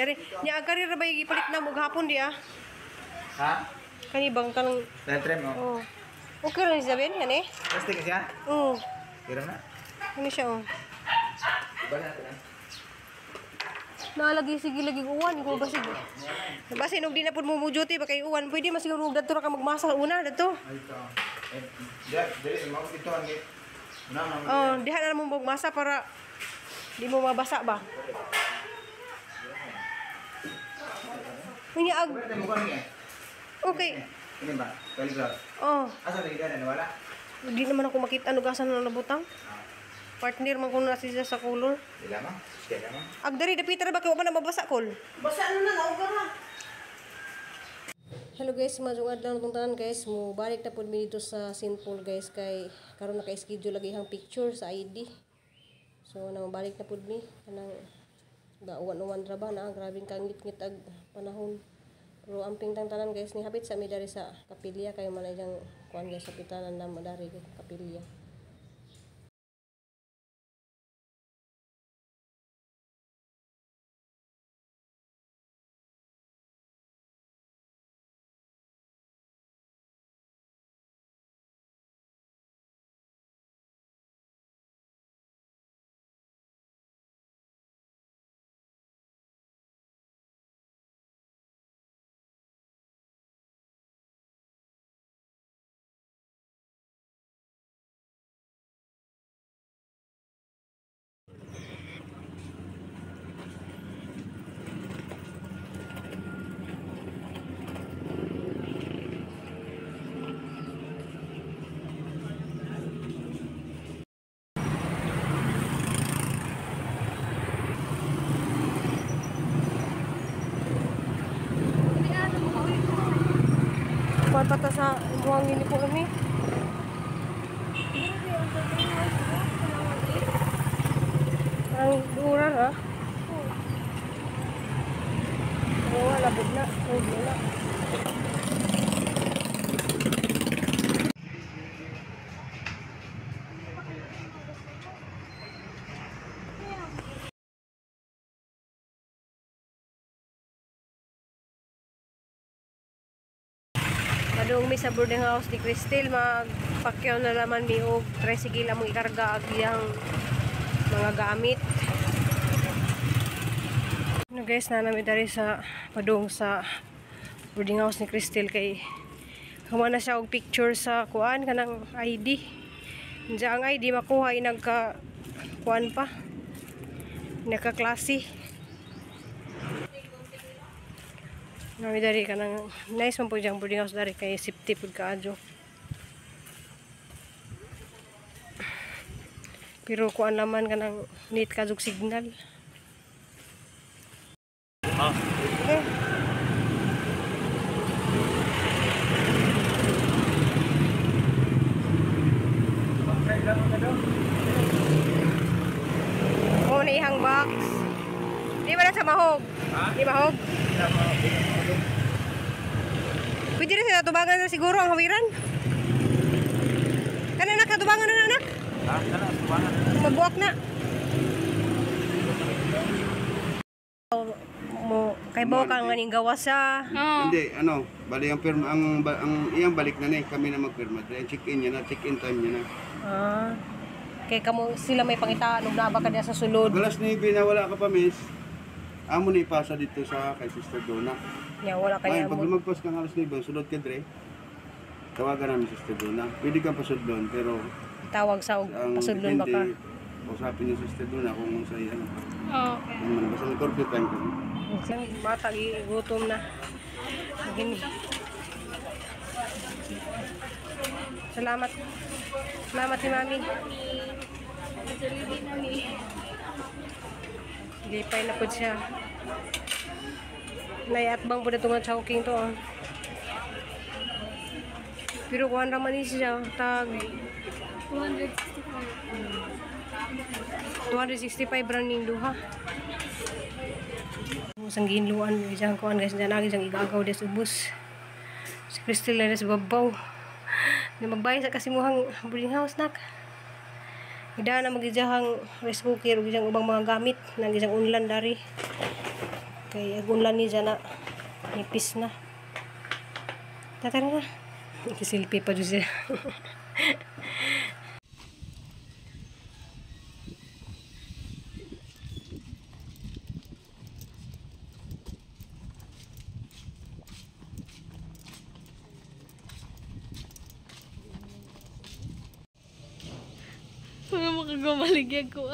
Dari nya agari ra bay gipalit na mo gahapon di ah. Ha? Kani bang kanang trim oh. Oh. Okay ra ni Saben yan eh. Plastic siya? Oo. Pero na. Ano siya oh. Iba na ito. Naalagi sige lagi uwan ko basig. Basin og di na pud mo duty ba kay uwan pwede man siguro dadto ra ka magmasa una dadto. Ay ito. Eh, dili mo dito ang una. Oh, diha na mo magmasa para di mo mabasa ba. Unya ag okay. Ini ba? Telegraph. Oh. Asa lagi na wala? Di naman ako makita ano gasan na nabutang. Partner man ko na siya sa color. Dila ma? Dila ma? Ag diri dapita ra ba kay wa man na mabasa kol. Basa na na nauga na. Hello guys, maayong adlaw natong tanan guys. Mo balik na pud mi dito sa St. Paul guys kay karon naka-schedule lagi ang picture sa ID. So na balik na pud mi kanang gauwan-uwan ra ba na grabing kangit-ngit ag panahon. Pero amping tang tanan guys ni habit sa mi dari sa kapilya kay man iyang kuan guys sa pitanan na mo dari kapilya. Pata sa buhangin ni po kami. Ang duran ah. Oo, labog na. Labog na. Padung mi sa boarding house ni Cristel, magpakyaw na naman mi og tricycle among ikarga ag iyang mga gamit. Ano guys, na nami dari sa padung sa boarding house ni Cristel kay human na siya og picture sa kuan kanang ID. Diya ang ID makuha ay nagka kuan pa. Nagka-klase. Nami dari kanang nice man po diyang boarding house dari kay safety pud kaadyo. Pero kuan naman kanang neat kadug signal. Okay. Oh, na ihang box. Di ba na sa mahog? Di mahog? Pwede rin sa tubangan na siguro ang hawiran. Kana anak, tubangan na anak. Ha? Kana tubangan. Mabuak na. Mo kay bawo ka nga ning gawasa. Hindi, ano, bali ang pirma ang iyang balik na ni kami na magpirma. Ang check-in niya na, check-in time niya na. Ah. Kay kamo sila may pangitaan og naa ba ka diya sa sulod. Galas ni binawala ka pa, miss. Amo ni ipasa dito sa kay Sister Donna. Nya wala kay Ay, pag amo. lumagpas kang alas 9, sulod ka dre. Tawagan namin Sister Donna. Pwede kang pasudlon pero Tawag sa og ang pasudlon ba ka? depende, usapin niyo Sister Donna kung sa ano. Okay. Ang man basta may curfew time kami. Ang bata gutom na. Gini. Salamat. Salamat ni Mami. Lipay na po siya. Naiatbang po na itong chowking to. Oh. Pero kuhan raman ni siya. Tag 265. 265 running duha. Sang ginluan isang kuan guys dyan lagi siyang igagaw des ubos. Si Crystal na sa babaw. Di magbayad sa kasimuhang boarding house nak. Ida na magijahang rice cooker ug ijang ubang mga gamit nang ijang unlan dari. Kay agunlan ni dyan na nipis na. Tara na. Kisilpi pa dyan siya. Mga makagumaligyag ko.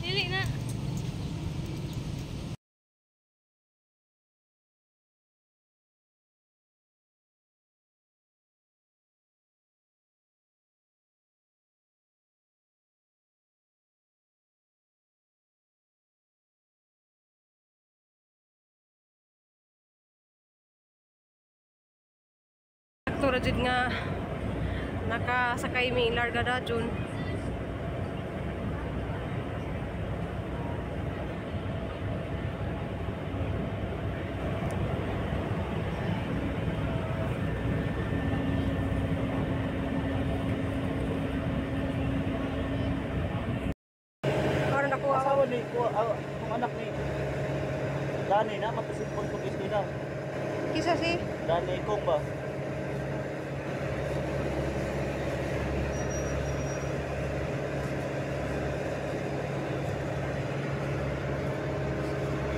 Dili na. Sakto ra jud nga nakasakay mi larga da jud. Karon nakuha Asawa ni ko, kung anak ni Dani na magkasimpon kong eskwela. Kisa si Dani kong ba?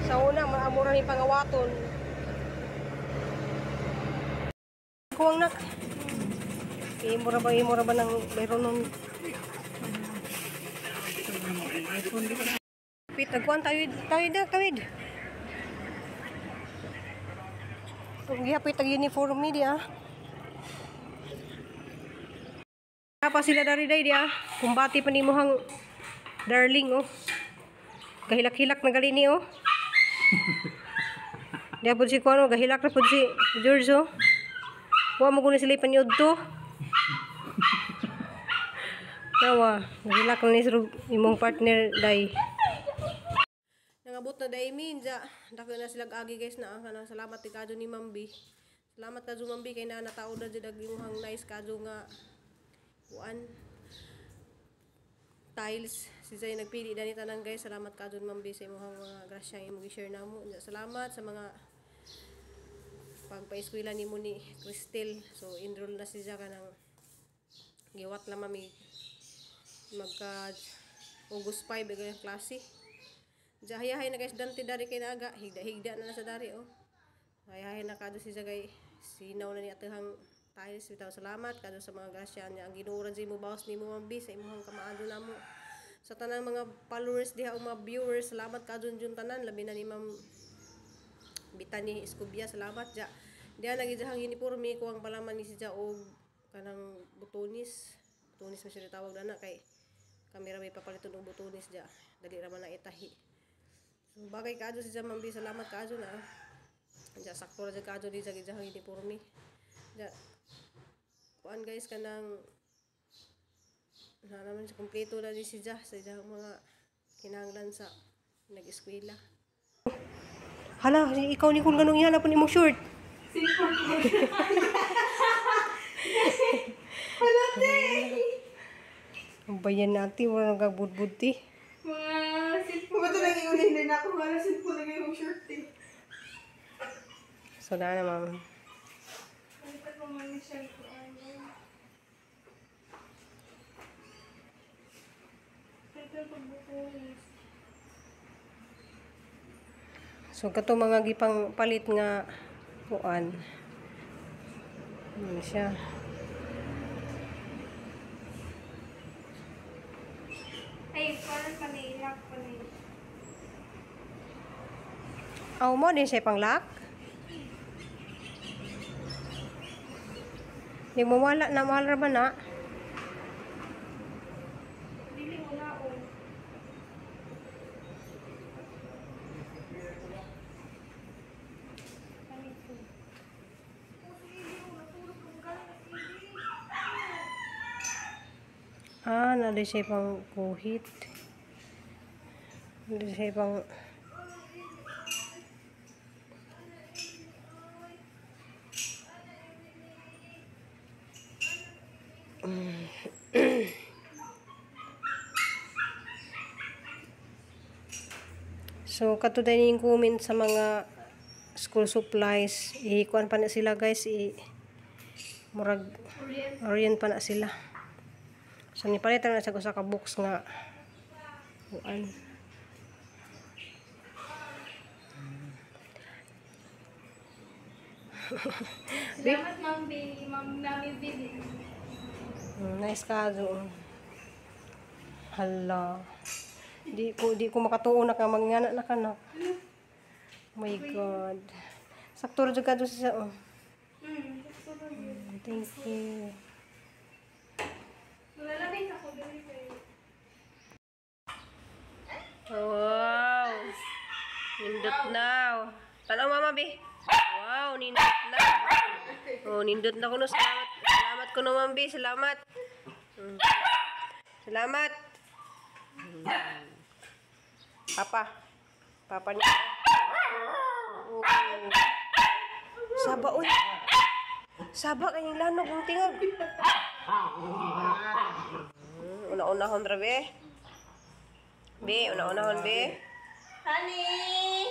Sa una, maamura ni pangawaton. Kuwang nak. Imo ra ba ng bayro nun? Pit, agkuan tawid, tawid na, tawid. Gihapit ang uniform ni dia. Pa sila dari day dia. Kumbati pa nimo hang darling oh. Gahilak-hilak na gali ni oh. Diya po si Kuano, gahilak na po si George oh. Wa mo guna sila ipaniod to. Nawa, gahilak na ni imong partner day. Nangabot na day min ja. Dako na sila agi guys na ang kanang salamat ti kadyo ni Ma'am B. Salamat kadyo Ma'am B kay na natao na jud ang imong nice kadyo nga kuan tiles. Si Zay nagpili dani tanan guys. Salamat kadyo Ma'am B sa imong mga grasya imong gi-share namo. Salamat sa mga pagpa-eskwela nimo ni Cristel. So enroll na si Zay kanang giwat lang mami magka August 5 ang klase. Jahayahay na guys dante dari kay naaga, higda-higda na na sa dari oh. Hayahay na kadto si Zagay, sinaw na ni atehang tiles bitaw. Salamat kadto sa mga grasya niya. Ang Ginoo ra jud mo bawas nimo Ma'am B sa imong kamaado namo. Sa tanang mga followers diha o mga viewers, salamat kadto jud tanan, labi na ni Ma'am Bitani Escobia, salamat ja. Diha lagi jahang uniforme kuang palaman ni si ja og kanang butonis. Butonis man siya tawag dana kay kamera may papaliton og butonis ja. Dali ra man na itahi. So bagay kaadto si Ma'am B, salamat kaadto na. Ja sakto ra jud kaadto di sa gijahang uniforme. Ja kuan guys kanang na naman sa kompleto na di si Ja sa ijahang mga kinahanglan sa nag-eskwela. Hala, ikaw ni kung ganong ihala po ni mong short. Hala, te! Ang bayan natin, wala nang kagbudbud ti. Mga silpo. Ba't nang iunin din ako? Wala silpo na ngayong shirt eh. So na ma'am. Palitan mo man siya ko ano. Palitan pagbukulis. So kato mga gipang palit nga kuan. Ano siya? Ay, parang panilak, panilak. Aw mo din siya pang lock. Di mo wala na mahal ra ba na? Dili wala o. Ah, na di siya pang kuhit. Di siya pang So katuday ning comment sa mga school supplies, i-kuan pa na sila, guys, i murag orient pa na sila. So nipalit na sa usa ka box nga kuan. Salamat, Ma'am B. Ma'am Mami Billy. Nice kaso. Hala. Di ko makatuo na ka mangana na ka na. Oh my God. Sakto ra jud ka siya, oh. Thank you. Malalabay ako dali kayo. Wow. Nindot na. Tanaw, Mama B. Wow, nindot na. Oh, nindot na kuno. Salamat. Salamat kuno, Ma'am B. Salamat. Salamat. Papa. Papa niya. Oh. Saba uy. Saba kayong lanog ng tingog. Una-unahon ra be. Be, una-unahon be. Honey!